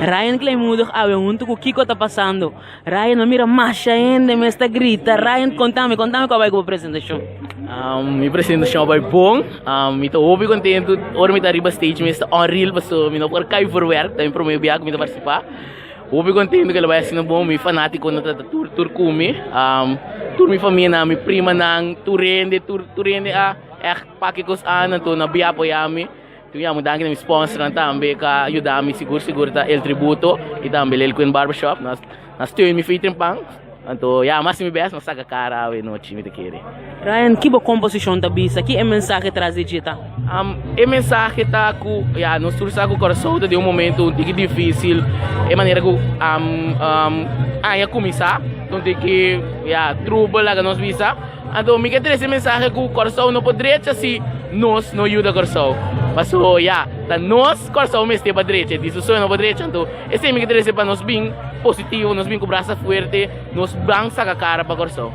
Ryan Kleinmoedig awe hunto ku Kiko ta pasando. Ryan a mira masha hende mes ta grita. Ryan kontami, kontami ku a bai ku bo presentashon. Um, mi presentashon a bai bon. Um, mi ta hopi kontentu. Ora mi ta riba stage mi ta unreal paso mi no por kai voorwerk. Ta mi prome biaha ku mi ta partisipá. Hopi kontentu ku el a bai asina bon. Mi fanátikonan ta tur tur ku mi. Um, tur mi famianan, mi primanan, tur hende, tur tur hende a ègt paki kos aan anto nan bia apoyá mi. Tin un yamu danki na mi sponsornan tambe ku a yuda mi sigur sigur ta El Tributo i tambe Lil Queen Barbershop. Nan nan steun mi fe'i trempan. Anto ya mi hasi mi best, mi a saka kara awe nochi mi ta kere. Ryan, ki bo komposishon ta bisa? Ki e mensahe tras di dje ta? E mensahe ta ku ya nos tur sa ku Kòrsou ta den un momento un tiki difísil. E manera ku aña kuminsá ta un tiki ya trubel laga nos bisa. Anto mi ke trese mensahe ku Kòrsou no por drecha si nos no yuda Kòrsou. Paso ya, ta nos Kòrsou mester pa drecha, di su so e no por drecha. Anto esei mi ke trese pa nos bin positivo, nos bin ku brasa fuerte, nos ban saka kara pa Kòrsou.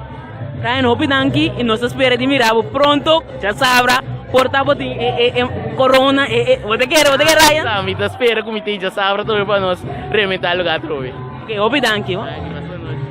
Ryan, hopi danki i nos ta spera di mira bo pronto. Djasabra por ta bo tin e e corona e e bo ta kere bo ta kere Ryan? Sa mi ta spera ku mi tin djasabra atrobe pa nos rementa e luga atrobe. Ok, hopi danki. Danki, pasa nochi.